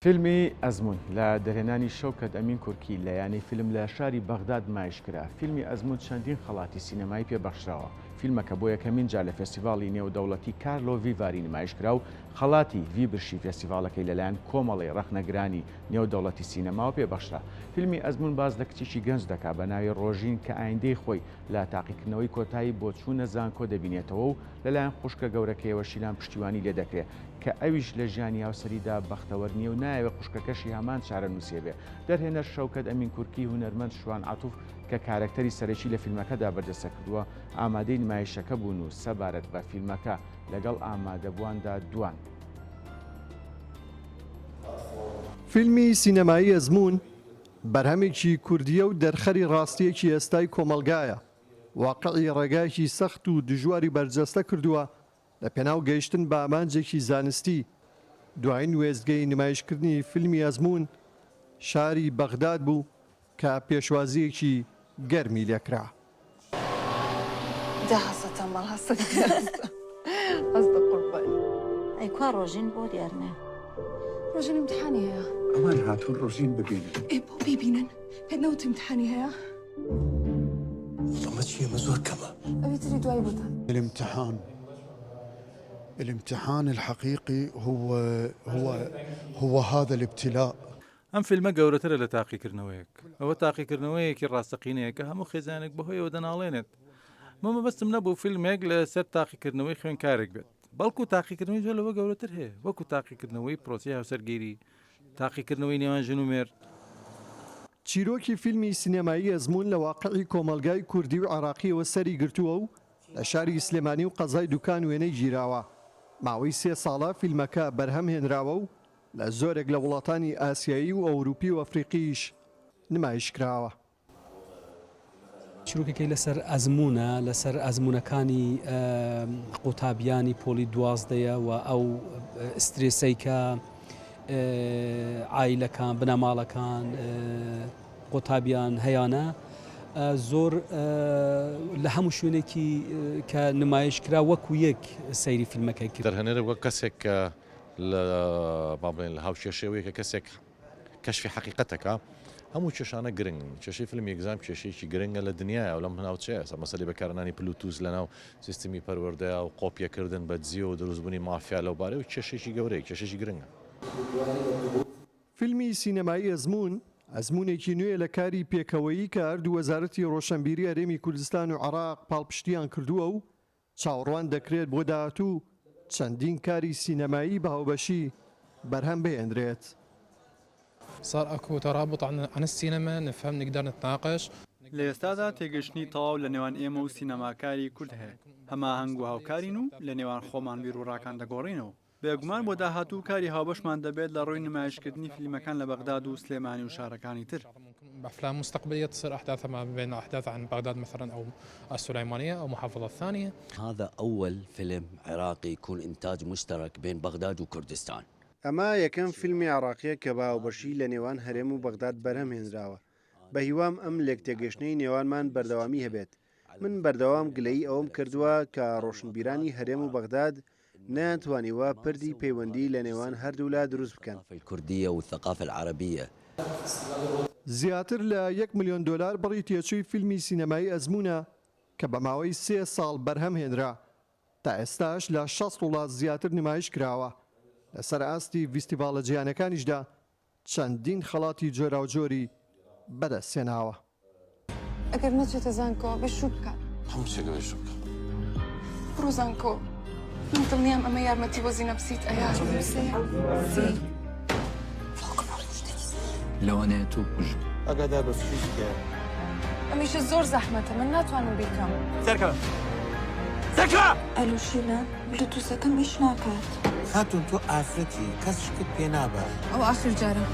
فیلمی، ئەزموون، لە دەرهێنانی شەوکەت ئەمین کورکی لە یانەی فیلم لە شاری بەغداد نمایش کرا. فیلمی ئەزموون چەندین خەڵاتی سینەمایی پێ بەخشراوە. فیلمەکە بۆ یەکەمین جار لە فێستیڤاڵی نێودەوڵەتی کارلۆ ڤیڤاری نمایش کرا و خەڵاتی ڤیبرشی فێستیڤاڵەکەی لەلایەن کۆمەڵەی ڕەخنەگرانی نێودەوڵەتی سینەماوە پێ بەخشرا. فیلمی ئەزموون باس لە کچێکی گەنج دەکا بە ناوی ڕۆژین کە ئایندەی خۆی لە تاقیکردنەوەی کۆتایی بۆ چوونە زانکۆ دەبینێتەوە و لەلایەن خوشکە گەورەکەیەوە شیلان پشتیوانی لێ دەکرێ کە ئەویش لە ژیانی هاوسەریدا بەختەوەر نییە و نایەوێ خوشکەکەشی هەمان چارەنووسی هەبێ. دەرهێنەر شەوکەت ئەمین کورکی، هونەرمەند شوان عەتوف کە کارەکتەری سەرەکی لە فیلمەکەدا بەرجەستە کردووە، ئامادەی نمایشەکە بوون و سەبارەت بە فیلمەکە لەگەڵ ئامادەبوواندا دوان. فیلمی سینەمایی ئەزموون بەرهەمێکی کوردییە و دەرخەری ڕاستییەکی ئێستای کۆمەڵگایە، واقعی ڕێگایەکی سەخت و دژواری بەرجەستە کردووە لە پێناو گەیشتن بە ئامانجێکی زانستی، دوایین وێستگەی نمایشکردنی فیلمی ئەزموون شاری بەغداد بوو کە پێشوازییەکی گەرمی لێکرا. جا هەستە تەمبەڵ هەستە هەستە هەستە قوربان. ئەی کوا ڕۆژین بۆ دیار نیە؟ ڕۆژین ئیمتحانی هەیە. ئەمان هاتوون ڕۆژین ببینن. ئێ بۆ بیبینن؟ پێت نەوت ئیمتحانی هەیە؟ ئەمە چیە ئەمە زۆر کەمە. ئەوی تری دوای بۆتان. الامتحان الامتحان الحقيقي هو هو هو هذا الابتلاء. ئەم فیلمە گەورەترە لە تاقیکردنەوەیەک. ئەوە تاقیکردنەوەیەکی ڕاستەقینەیە کە هەموو خێزانێک بەهۆیەوە دەناڵێنێت. من مەبەستم نەبوو فیلمێک لەسەر تاقیکردنەوەی خوێندکارێک بێت، بەڵکو تاقیکردنەوەی زۆر لەوە گەورەتر هەیە، وەکو تاقیکردنەوەی پرۆسەی هاوسەرگیری، تاقیکردنەوەی نێوان ژن و مێرد. چیرۆکی فیلمی سینەمایی ئەزموون لە واقعی کۆمەڵگای کوردی و عێراقییەوە سەری گرتووە و لە شاری سلێمانی و قەزای دوکان وێنەی گیراوە. ماوەی سێ ساڵە فیلمەکە بەرهەم هێنراوە و لە زۆرێک لە وڵاتانی ئاسیایی و ئەوروپی و ئەفریقیش نمایش کراوە. چیرۆکەکەی لەسەر ئەزموونە، لەسەر ئەزموونەکانی قوتابیانی پۆلی دوازدەیە و ئەو سترێسەی کە عایلەکان، بنەماڵەکان، قوتابیان هەیانە زۆر لە هەموو شوێنێکی کە نمایش کرا وەکو یەک سەیری فیلمەکەی کرد. دەرهێنەر وەک کەسێک کە لە با بڵێین لە هاوکێشەوەی کە کەسێک کەشفی حەقیقەتەکە هەموو کێشانە گرنگن کێشەی فیلمی exam کێشەیەکی گرنگە لە دنیایا و لەم ناوچەیە ئێستا مەسەلەی بەکارهێنانی بلوتوس لەناو سیستمی پەروەردەیا و قۆپیەکردن بە دزیەوە و دروستبوونی مافیا لەو بارەیەوە کێشەیەکی گەورەیە کێشەیەکی گرنگە. فیلمی سینەمایی ئەزموون، ئەزموونێکی نوێیە لە کاری پێکەوەیی کە هەردوو وەزارەتی ڕۆشەنبیری هەرێمی کوردستان و عێراق پاڵپشتییان کردووە و چاوەڕوان دەکرێت بۆ داهاتوو چەندین کاری سینەمایی بە هاوبەشی بەرهەم بهێنرێت. صار اكو ترابط عن السينما نفهم نقدر نتناقش. لە ئێستادا تێگەشتنی تەواو لە نێوان ئێمە و سینەماکاری کورد هەیە، هەماهەنگ و هاوکارین و لە نێوان خۆمان بیروڕاکان دەگۆڕینەوە. بێگومان بۆ داهاتوو کاری هاوبەشمان دەبێت لە ڕووی نمایشکردنی فیلمەکان لە بەغداد و سلێمانی و شارەکانی تر. ئەمە یەکەم فیلمی عێراقییە کە بە هاوبەشی لە نێوان هەرێم و بەغداد بەرهەم هێنراوە. بەهیوام ئەم لێکتێگەیشتنەی نێوانمان بەردەوامی هەبێت. من بەردەوام گلەیی ئەوەم کردووە کە ڕۆشنبیرانی هەرێم و بەغداد نەیانتوانیوە پردی پەیوەندی لە نێوان هەردوولا دروست بکەن. زیاتر لە یەک ملیۆن دۆلار بڕی تێچووی فیلمی سینەمایی ئەزموونە کە بە ماوەی سێ ساڵ بەرهەم هێنرا، تا ئێستاش لە 60 وڵات زیاتر نمایش کراوە، لەسەر ئاستی ڤیستیڤاڵە جیهانیەکانیشدا چەندین خەڵاتی جۆراوجۆری بەدەستهێناوە. ئەگەر نەچێتە زانکۆ ئەبێ شوو بکات. هەموو شتێک ئەبێ شوو بکات. بڕۆ زانکۆ من دڵنیام ئەمە یارمەتی بۆ زینەب سیت ئەیا. سێ سی. لەوانەیە تۆ بکوژم. ئاگادار بە فشی تکایە. ئەمیشە زۆر زەحمەتە من ناتوانم بیکەم. سەرکەوە سەرکەوە. ئەلۆ شیلان بلوتوسەکەم ئیش ناکات. خاتوون تۆ ئافرەتی کەس شکت پێ نابا. ئەوە ئاخر جارە.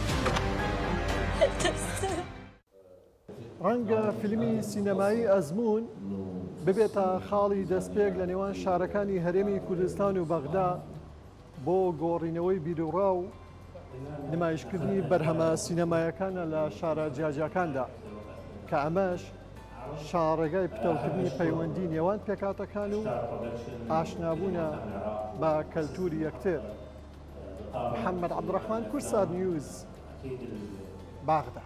ڕەنگە فیلمی سینەمایی ئەزموون ببێتە خاڵی دەستپێک لە نێوان شارەکانی هەرێمی کوردستان و بەغدا بۆ گۆڕینەوەی بیروڕا و نمایشکردنی بەرهەمە سینەمایەکانە لە شارە جیاجیاکاندا کە ئەمەش شاڕێگای پتەوکردنی پەیوەندی نێوان پێکهاتەکان و ئاشنابوونە بە کەلتوری یەکتر. محەممەد عەبدولڕەحمان، کوردسات نیوز، بەغدا.